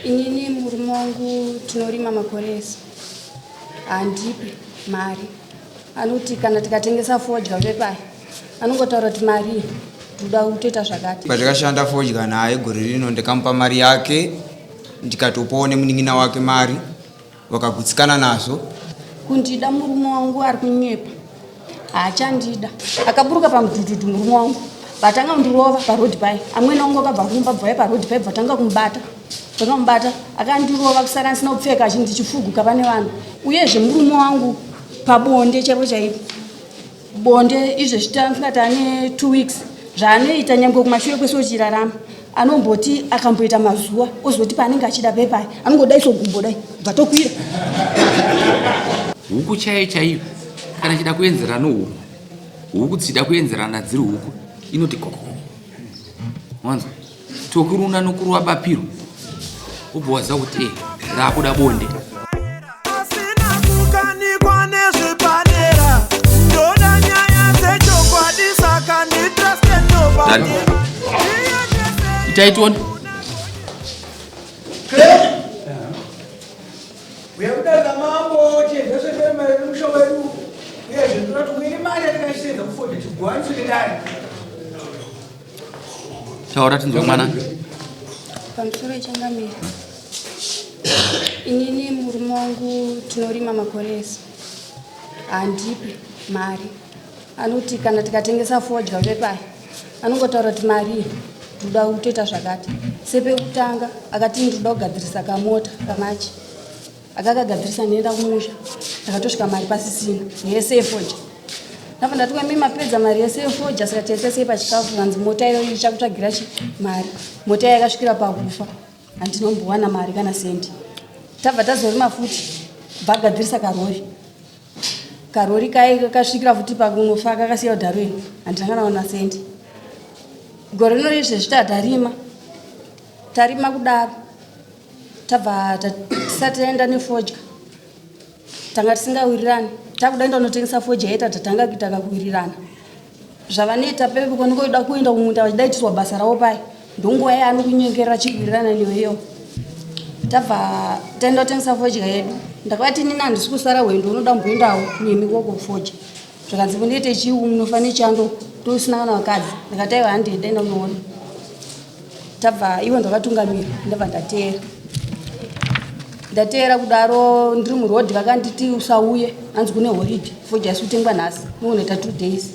Inini murume wangu tinorima makore ese, handipi mari. Anoti kana tikatengesa fodya pepaya anongotaura kuti mari ndoda kutoita zvakati. Patakashanda fodya naye gore rino ndikamupa mari yake, ndikatopawo nemunin'ina wake mari, vakagutsikana nazvo. Kundida murume wangu ari kunyepa, haachandida. Akaburuka pamudhudhudhu murume wangu, vatanga kundirova parodhi paye. Amwene wangu akabva kumba bvauya parodhi paye, bvatanga kumubata, vakamubata akandirova kusara ndisina kupfeka, ndichifuguka pane vanhu. Uyezve murume wangu pabonde chaipo chaipo, bonde izvezvi tanga tane 2 weeks, zvaanoita nyangwe kumashure kwese uchirarama, anomboti akamboita mazuva ozoti paanenge achida pepai anongodai sogumbo dai bvatokwira. Huku chaiyo chaiyo kana chida kuenzerana nohuku, huku dzichida kuenzerana dziri huku inoti kokoko, wanzwa tokuruna nokuruwa bapiro, wobva waziva kuti e raakuda bonde. Asina kukanikwa nezvepadera, ndoda nyaya dzechokwadi, saka nditruste nobody. Itai tione. Uya kudadza mambo chezvese chemusha wedu, uyezve ndoda kuti uine mari yatakaisenza kufoda chigwaniso nedare. Taura tinzwe mwana. Pamusoro ichangamira, inini murume wangu tinorima makore ese, handipi mari. Anoti kana tikatengesa fodya pepaya anongotaura kuti mari ndoda kutoita zvakati. Sepekutanga akati ndoda kugadzirisa kamota kamachi, akakagadzirisa, ndienda kumusha ndakatosvika mari pasisina yese yefodya. Ndabva ndati kwemi mapedza mari yese yefodya, saka taita sei pachikafu? Hanzi mota iyoyo ichakutsvagira chi mari. Mota iya yakasvikira pakufa, handinombowana mari kana sendi. Tabva tazorima futi, bvagadzirisa karori, karori kai kakasvikira futi pakunofa, kakasiya kudharweni, handina kana wana sendi. Gore rino izvezvi tatarima, tarima kudaro, tabva tisati taenda nefodya tanga tisingawirirani. Takuda enda unotengesa fodya yeta, tatanga kuita kakuwirirana zvavanoita pepe kwanongoda kuenda kumunda vachida itiswa basa ravo pai, ndonguva yaanokunyengerera chiwirirana neweyo. Tabva taenda kutengesa fodya yedu, ndakavati nini handisi kusara hwendo, unoda kumboendawo nemi koko fodya. Zvakanzi munoite chii, munofa nechando, tosina kana vakadzi. Ndakati aiwa, handei, enda unoona. Tabva ivo ndakatungamira, ndabva ndateera, ndateera kudaro ndiri murodhi vakanditi usauye, hanzi kune horidhe, fodya isi kutengwa nhasi, munoita 2 days.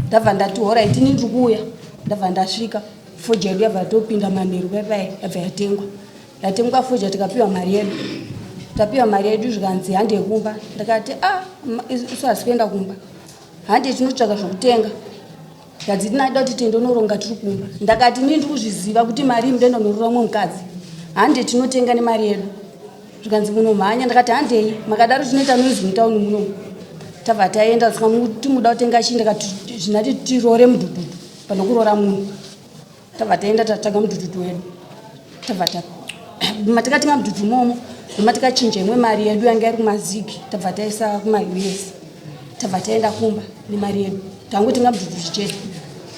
Ndabva ndati horait, ini ndiri kuuya. Ndabva ndasvika, fodya yedu yabva yatopinda manheru paipai, yabva yatengwa, yatengwa fodya, tikapiwa mari yedu. Tapiwa mari yedu zvikanzi handei kumba. Ndakati a isu hasi kuenda kumba, handei tinotsvaka zvokutenga. Ndikadzi tinada kuti tiende unoronga tiri kumba. Ndakati inini ndiri kuzviziva kuti mari iyi munoenda unorora umwe mukadzi, handei tinotenga nemari yedu. Zvikanzi munomhanya. Ndakati handei, makadaro tinoita noise mutauni munomu. Tabva taenda, ti muda kutenga chii? Ndakati zvinati tirore mudhudhudhu pane kuroora munhu. Tabva taenda tatsvaga mudhudhudhu wedu, tabva ta matikatenga mudhudhu imomo, noma tikachinja imwe mari yedu yanga iri kumazigi, tabva taisa kumaUS, tabva taenda kumba nemari yedu, tangotenga mudhudhudhu chete.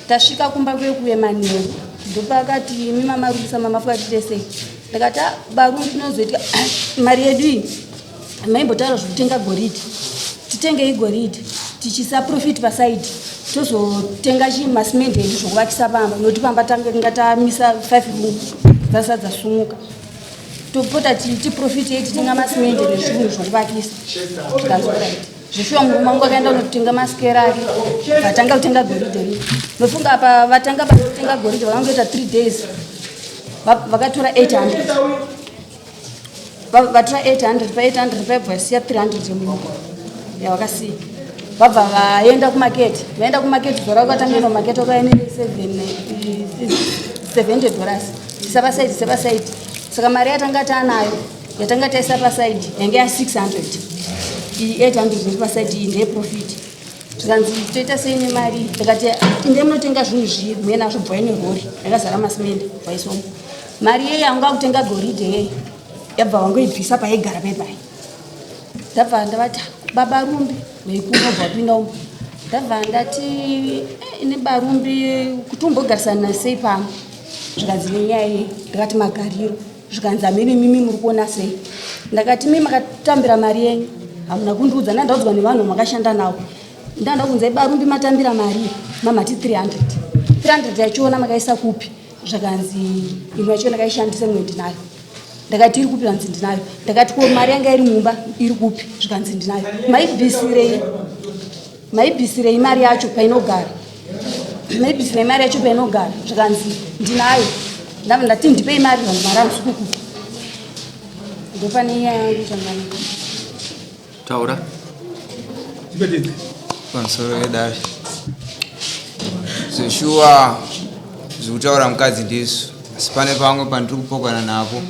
Tasvika kumba kwekuye manheru, ndopakati imi mamarubisa mamafuka tiite sei? Ndakati "Ah, barumbi tinozoitika mari yedu iyi, maimbotaura zvekutenga goridhe, titengei goridhe tichisa profit pasaidi, tozotenga chi masimende edu zvokuvakisa pamba, nokuti pamba tanga tamisa 5 room dzasa dzasumuka, topota tichiprofit yei titenga masimende nezvinhu zvokuvakisa." Tikanzi right. Zvishuwa murume wangu akaenda kunotenga masikera ake, vatanga kutenga goridhe rino. Nofunga apa vatanga kutenga goridhe vakangoita 3 days, vakatora 800, vatora 800, pa 800 paibva vasiya 300 yemunhu yavakasiya. Vabva vaenda kumaketi, vaenda kumaketi zuva rakatanga enda kumaketi vakauya ne $70, isa pasaidi, isa pasaidi. Saka mari yatanga taanayo yatanga taisa pasaidi yange ya 600, iyi 800 iri pasaidi iyi ndeyeprofit. Zvikanzi toita sei nemari? Ndakati inde munotenga zvinhu zvii muye nazvo, bvai nerori yakazara masimende, bvaisomo mari yeye anga kutenga goridhe yeye, yabva vangoibvisa paigara pepai. Ndabva ndavati baba rumbi veikumba bva wapinda umu. Ndabva ndati "Eh, ine barumbi kuti umbogarisana sei pano?" Zvikanzi nenyaya yei? Ndakati magariro. Zvikanzi hameno imimi muri kuona sei. Ndakati imi makatambira mari yenyu hamuna kundiudza, ndandaudzwa nevanhu vamakashanda navo. Ndanda kunzai barumbi matambira mari mamati 300 300 yachiona makaisa kupi? Zvakanzi imwe yacho ndakaishandisa imwe ndinayo. Ndakati iri kupi? Zvanzi ndinayo. Ndakati ko mari yanga iri mumba iri kupi? Zvikanzi ndinayo. Maibvisirei? Maibvisirei mari yacho painogara? Maibvisirei mari yacho painogara? Zvikanzi ndinayo. Ndabva ndati ndipei mari, zvanzi mari handisi kukupa. Ndopane nyaya yangu changamire. Taura. Pamusoro vedare. Zveshuwa zvekutaura mukadzi ndizvo asi pane pamwe pandiri kupokana napo.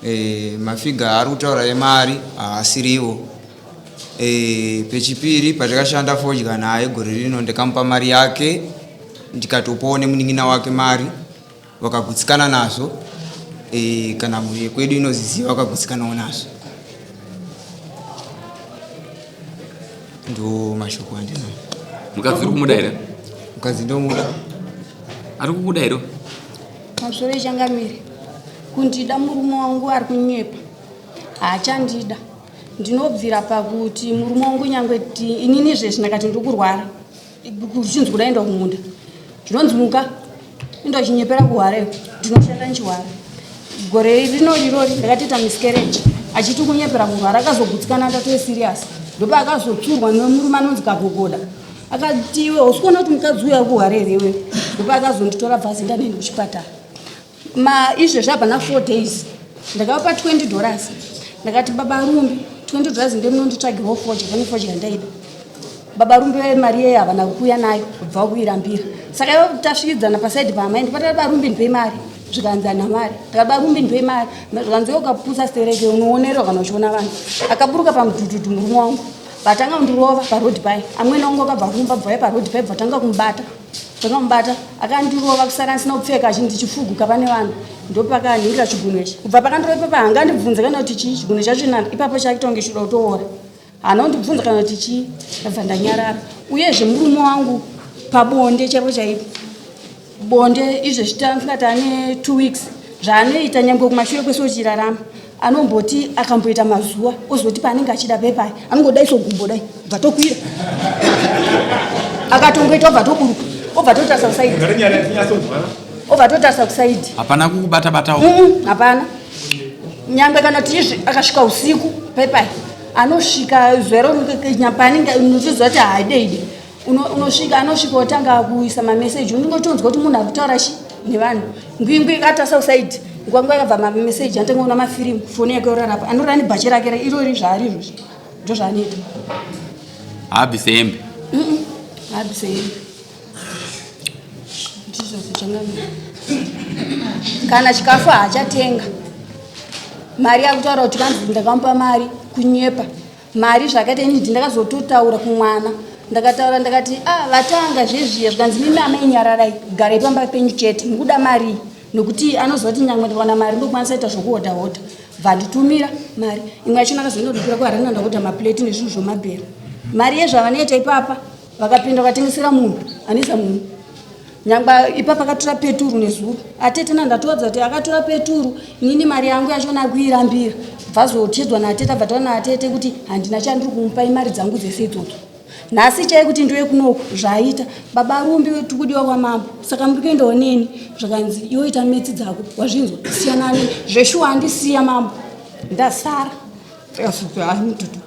E, mafiga aari kutaura emari haasiriwo. E, pechipiri patakashanda fodya naye gore rino ndikamupa mari yake ndikatopawo nemunin'ina wake mari vakagutsikana nazvo. E, kana mhuri yekwedu inoziziva vakagutsikanawo nazvo. Ndo mashoko andinawo. Mukadzi uri kumuda here? Mukadzi ndomuda. Ari kukuda here? Pamusoro ichangamire kundida murume wangu ari kunyepa haachandida. Ndinobvira pakuti murume wangu nyangwe inini izvezvi ndakati ndiri kurwara kuchinzi kuda enda kumunda zvinonzi muka enda uchinyepera kuhwara iyo ndinoshanda ndichihwara. Gore rino rirori ndakatoita miscarriage achiti kunyepera kurwara akazogutsikana ndatove serious ndopaakazotsurwa nemurume anonzi Kagogoda akati iwe hausi kuona kuti mukadzi uyu ari kuhwara here iwewe ndopaakazonditora bhazi ndaneni kuchipatara. Ma izvezvi hapana 4 days ndakavapa 20 dollars ndakati baba Rumbi 20 dollars ndemunonditsvagirawo fodya pane fodya ndaida. Baba Rumbi vaye mari yeye havana kuuya nayo kubva kuirambira. Saka ivo tasvikidzana pasaidi paamai ndipatati baba Rumbi ndipei mari zvikanzi hana mari. Ndakati baba Rumbi ndipei mari zvikanzi iwe ukapusa stereke unoonerwa kana uchiona vanhu. Akaburuka pamudhudhudhu murume wangu vatanga kundirova paroad paye. Amwene wangu akabva kumba bva paroad paye bvatanga kumubata. Ndakamubata akandirova kusara ndisina kupfeka achindichifuguka pane vanhu ndopakanhingira chigunwe ichi. Kubva pakandirova ipapa hangandibvunze kana kuti chii chigunwe chacho ipapo chakuita chido kutoora. Haana kundibvunza kana kuti chii ndabva ndanyarara. Uyezve murume wangu pabonde chaipo chaipo bonde izvezvi tanga tane 2 weeks zvaanoita nyangwe kumashure kwese uchirarama anomboti akamboita mazuva ozoti paanenge achida pepai anongodai sogumbo dai bva tokwira akatongoita obva toburuka obva totarisa kusaidi obva totarisa kusaidi hapana kukubata batawo hapana nyangwe kana tiizvi akasvika usiku pepai anosvika zero paanenge unotoziva kuti haideide unosvika anosvika otanga kuisa mameseji unongotonzwa kuti munhu ari kutaura chi nevanhu ngwingwi akatasa kusaidi nguva nguva yakabva mameseji anotanga kuona mafirimu foni yake yorarapa anorara nebhachi rake irori zvaari izvozvi ndozvaanoita. Haabvise hembe? Haabvise hembe. Ndizvo zvichangamira. Kana chikafu haachatenga. Mari yakutaura kuti kanzi ndakamupa mari kunyepa. Mari zvakaita ini ndakazototaura kumwana. Ndakataura ndakati ah vatanga zvezviya zvikanzi mimi amai nyararai garai pamba penyu chete mukuda mari nokuti anoziva kuti nyangwe ndikawana mari ndokwanisa kuita zvokuhodha hodha. Bvanditumira mari imwe yacho ndakazoinodikira kuharina ndakuita maplate nezvinhu zvomabhero. Mari yezvavanoita ipapa vakapinda vakatengesera munhu anoisa munhu nyangwe ipapa akatora peturu nezuro atete nandatowadza kuti akatora peturu inini mari yangu yacho nakuirambira bvazotedzwa natete abva taona atete kuti handina chandiri kumupa imari dzangu dzese idzodzo. Nhasi chai kuti ndiwe kunoku zvaita baba Rumbi tikudiwa kwamambo saka muri kuendawo neni zvakanzi iwe ita metsi dzako wazvinzwa siyana neni zveshuwa andisiya mambo ndasara ndakasutututu.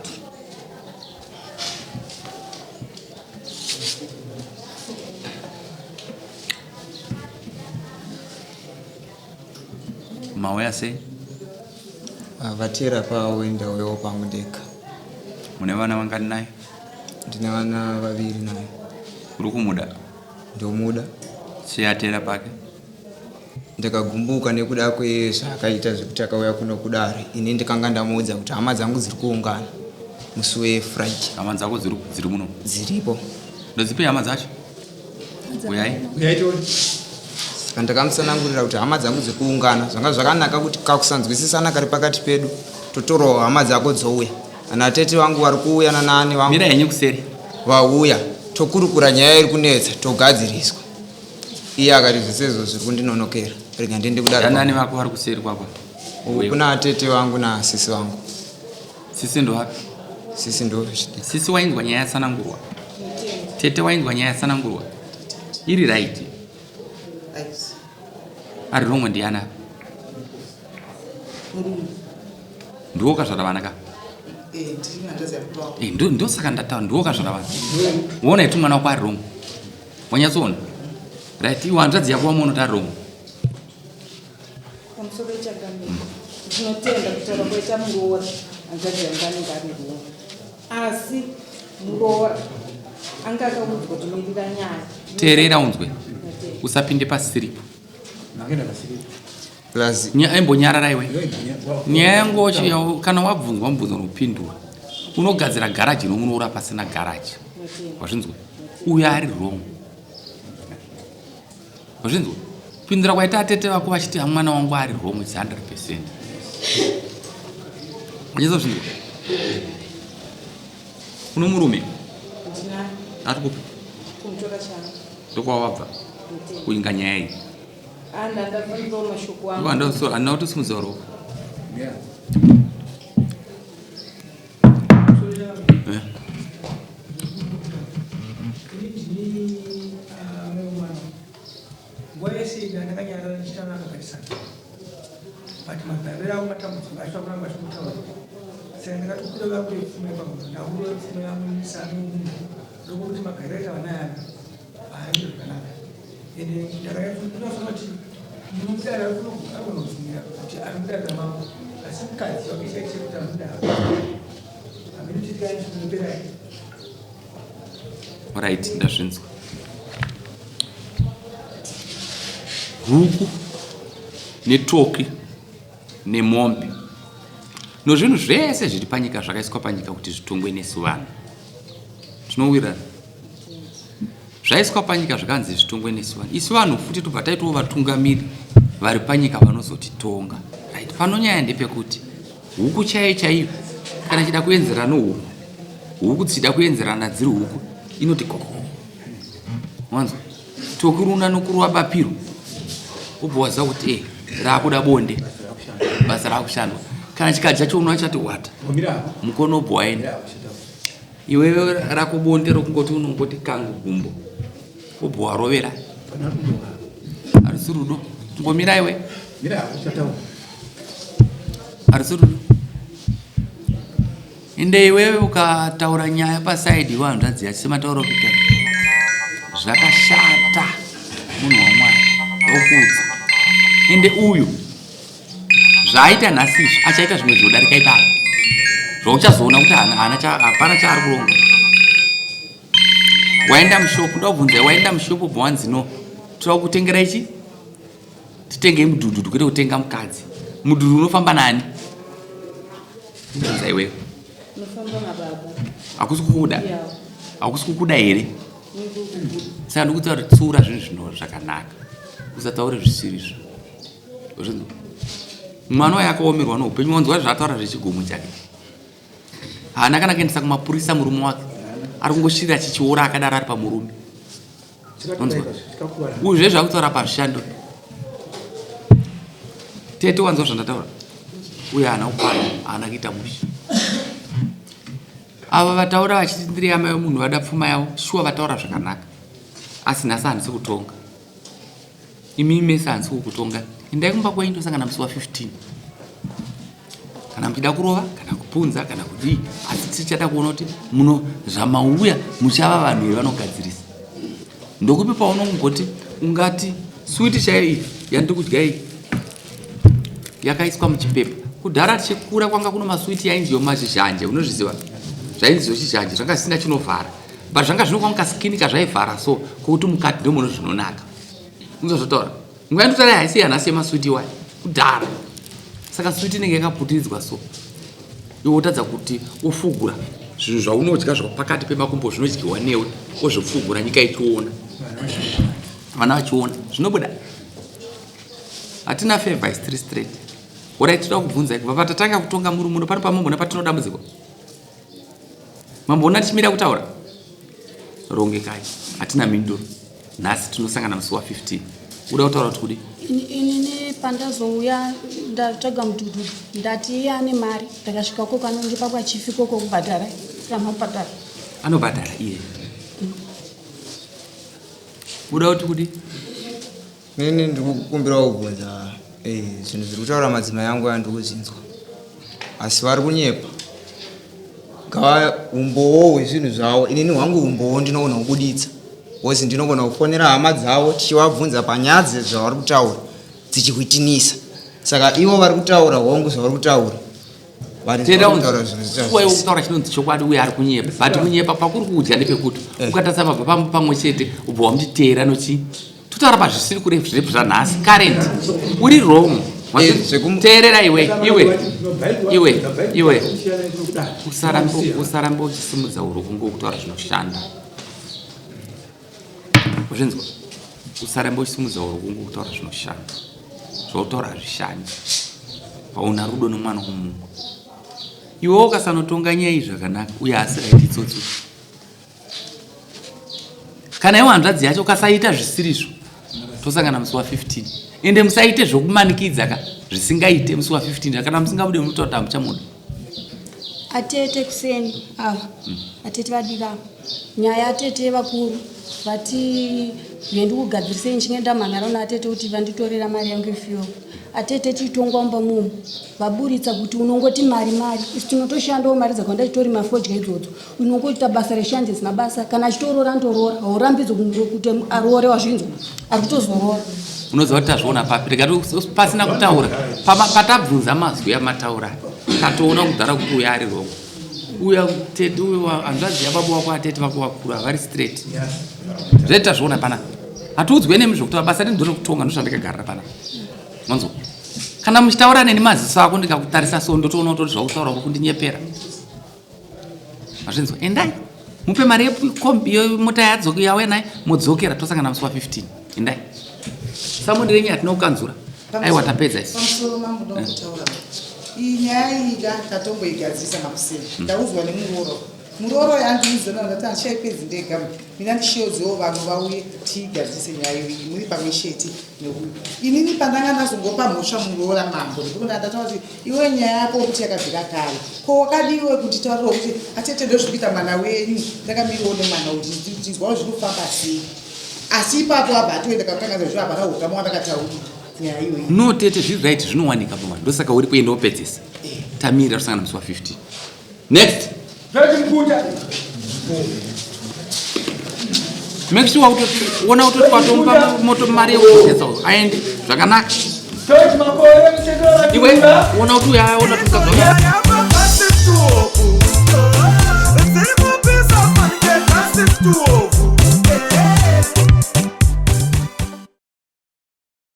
Mauya sei? Vatera pawendawewo pangu ndega. Mune vana vangani naye? Ndine vana vaviri naye. Uri kumuda? Ndomuda. Sei atera pake? Ndakagumbuka nekuda kwezvaakaita zvekuti akauya kuno kudare. Ini ndikanga ndamuudza kuti hama dzangu dziri kuungana musi weFriday. Hama dzako dziri muno? Dziripo. Ndodzipi hama dzacho? Uyai. Uyai tione. Saka ndakamutsanangurira kuti hama dzangu dziri kuungana. Zvanga zvakanaka kuti kakusanzwisisana kari pakati pedu totorawo hama dzako dzouya. Ana tete vangu vari kuuya nanaani vangu. Mira henyu kuseri. Vauya tokurukura nyaya iri kunetsa togadziriswa. Iye akati zvese izvo zviri kundinonokera. Rega ndiende kudare. Danani vako vari kuseri kwako. Kuna tete vangu nasisi vangu. Sisi ndovapi? Sisi ndo. Sisi wainzwa nyaya yatsanangurwa. Tete wainzwa nyaya yatsanangurwa. Iri right. Ari wrong ndiani apa? Ndiwo ukazvara vana ka? Eh, eh, ndosaka ndataura ndiwo ukazvara vana. Wona iti mwana wako ari wrong. Wanyatsoona? Right, iwe hanzvadzi yako wamuona kuti ari wrong. Pamusoro pechangamire, ndinotenda kutaura kwaita muroora hanzvadzi yangu anenge ari wrong. Asi muroora anga akaudzwa kuti mirira nyaya. Teerera unzwe. Usapinde pasiripo. Plus Imbonyarara iwe. Nyaya yangu kana wabvunzwa mubvunzo unopindura. Unogadzira garaji nomuroora pasina garaji. Wazvinzwa? Uyo ari wrong. Wazvinzwa? Kupindura kwaita atete vako vachiti mwana wangu ari wrong it's 100%. Wanyatsa Uno murume? Ari kupi? Kumutora chana. Ndokwawabva? Kuinga nyaya iyi. Anda ndabvunzawo mashoko angu. Handina kutosimudza ruoko. Nguva yese iyi ndakanyarara ndichitanga akagarisana but magariro angu matambudziko acho akuramba achikutaura saka ndakatokwira vangu yepfuma yepamunhu ndahuro yepfuma yangu misano ndokuti magariro aita vana yana haaiite zvakanaka ende ndakanyatsokuti kuti munomudara akunobvumira kuti ari mudara mambo asi mukadzi wake chaiche kuti amudara hamene titikainopera Right, ndazvinzwa. Huku netoki nemombe nozvinhu zvese zviri panyika zvakaiswa panyika kuti zvitongwe nesu vanhu. Tinowirirana. Zvaiswa panyika zvikanzi zvitongwe nesu vanhu. Isu vanhu futi tobva taitawo vatungamiri vari panyika vanozotitonga. Right, pano nyaya ndepekuti Huku chaiyo chaiyo kana ichida kuenzerana nohuku, huku dzichida kuenzerana dziri huku inoti koko. Wanzwa? Tokuruna nokuruwa bapiro. Ubva waziva kuti eh rakuda bonde. Basa rakushandwa. Kana chikadya chounwa chati hwata. Mukono ubva waenda. Iwewe rako bonde rokungoti unongoti kangu gumbo. Wobva warovera. Harisi rudo. Ngomira iwe. Harisi rudo. Ende iwewe ukataura nyaya pasaidi iwe hanzvadzi yacho sematauro kuita zvakashata munhu wamwari okuudza. Ende uyu zvaaita nhasi izvi achaita zvimwe zvinodarika ipapo zvauchazoona kuti hapana chaari kuronga. Waenda mushopu ndobvunza waenda mushopu ubva wanzi no toda kutengera ichi titengei mudhudhudhu kwete kutenga mukadzi mudhudhu unofamba nani bvunza iwewe hakusi kukuda hakusi kukuda here saka ndikutaura kuti tsiura zvinhu zvino zvakanaka usataure zvisiri izvo mwana waye akaomerwa noupenyu wanzwa zvaataura zvechigomo chake haana kana kuendesa kumapurisa murume wake ari kungoshirira achichiora akadaro ari pamurume uyu zve zvakutaura pazvishando tete wanzwa zvandataura uyo haana kukwana haana kuita mushe ava vataura vachiti ndiri yama yomunhu vada pfuma yavo shuwa vataura zvakanaka asi nhasi handisi kutonga Imi mese handisi kukutonga. Endai kumba kwenyu tosangana musi wa 15. Kana muchida kurova kana kupunza kana kudii asi tichada kuona kuti muno zvamauya muchava vanhu here vanogadzirisa. Ndokupi paunongoti ungati switi chaiyo iyi yandiri kudya iyi yakaiswa muchipepa. Kudhara tichikura kwanga kuno maswiti yainzi yomazhizhanje unozviziva zvainzi zvochizhanje zvanga zvisina chinovhara but zvanga zvinokwanga kaskini kazvaivhara so kokuti mukati ndomuno zvinonaka. Unozvotaura. Nguva yandotaura haisi yanhasi yemaswiti iwayo. Kudhara. Saka switi inenge yakaputiridzwa so. Iwe wotadza kuti wofugura zvinhu zvaunodya zvapakati pemakumbo zvinodyiwa newe wozvifugura nyika ichiona. Vana vachiona. Zvinobuda. Hatina favor is three straight. Horai tinoda kubvunza kubva patatanga kutonga muri muno pano pamambona patino dambudziko. Mamboona tichimira kutaura? Rongekai. Hatina mhinduro. Nhasi tinosangana musi wa 15. Uda kutaura kuti kudi? Inini pandazouya ndatsvaga mudhudhudhu ndati iye ane mari ndakasvika koko anondipa kwachifi koko kubhadhara anobhadhara. Anobhadhara iye. Uda kuti kudi? Nini ndikukumbira kubvunza eh, zvinhu zviri kutaura madzimai angu aya ndiri kuzvinzwa asi vari kunyepa ngava umbowo hwezvinhu zvavo inini hwangu umbowo ndinogona kubuditsa bcause ndinogona kufonera hama dzavo tichivabvunza panyadze zvavari kutaura dzichihwitinisa saka ivo vari kutaura hongu zvavari kutaura kutaura chinonzi chokwadi uye ari kunyepa but kunyepa pakuri kudya ndepekuti eh. ukatarisa mabva pamwe chete ubva wamutiteera nochii totaura pazvisiri kurefu zvirefu zvanhasi current uri wrong eh, teerera iwe iwe iwe iwe usarambe uchisimudza urukungu kutaura zvinoshanda uzvinzwa usarambe uchisimudza urukungu kutaura zvinoshanda zvautaura hazvishandi pauna rudo nomwana womumwe iwe ukasanotonga nyaya iyi zvakanaka uye asi raiti tsotsi kana iwo hanzvadzi yacho ukasaita zvisirizvo tosangana musi wa 15 ende musaite zvokumanikidza ka zvisingaite musi wa 15 kana musingabude munotaura kuti hamuchamuda atete kuseni ava mm. atete vadiki ava nyaya atete vakuru vati ndikugadzirisei ndichinge ndamhan'ara una atete kuti vanditorera mari yangu yefuel atete tiitongwa mumba mumu vaburitsa kuti unongoti mari mari isu tinotoshandawo mari dzakawanda titorima fodya idzodzo unongoita basa reshanje zina basa kana achitoroora andoroora haurambidzo kuti aroore wazvinzwa ari kutozoroora unoziva kuti tazviona papi rega pasina kutaura patabvunza mazwi amataura tatoona kudhara kuti uyo ari wrong uya tete uyo hanzvadzi yababa wako atete vako vakuru havari straight zvete tazviona pana hatiudzwe nemi zvekutaura basa reni ndorekutonga ndozvandakagarira pana manzwa kana muchitaura neni maziso ako ndikakutarisa so ndotoona kutoti zvakutaura uri kundinyepera mazvinzwa endai mupe mari yekombi yemota yadzoke yauya naye modzokera tosangana musi wa 15 endai samoni renyu hatina kukanzura aiwa tapedza isi pamusoro mambo ndokutaura iyi nyaya iyi ka tatomboigadzirisa makuseni hmm. ndaudzwa nemurooro murooro yandiudza ndati handichaipedzi ndega mina ndisheedzewo vanhu vauye tiigadzirise nyaya iyi muri pamwe chete neuyu inini pandanga ndazongopa mhosva muroora mambo nekuti ndataura kuti iwe nyaya yako kuti yakabvira kare ko wakadiwe kuti taurira kuti atete ndozvikuita mwana wenyu ndakamiriwo nemwana kuti tinzwawo zvinofamba sei asi ipapo abva atoenda kakutanga zvezvo hapana ukama wandakataurira nyaya iyoyi no tete zviri right zvinowanika pamwe ndosaka uri kuenda wopedzesa eh. tamirira tosangana musi wa 15 Next. Make sure utoti ona utoti watomupa moto mari yekugeza aende zvakanaka. Iwe ona kuti uya ona kuti mukadzi wako.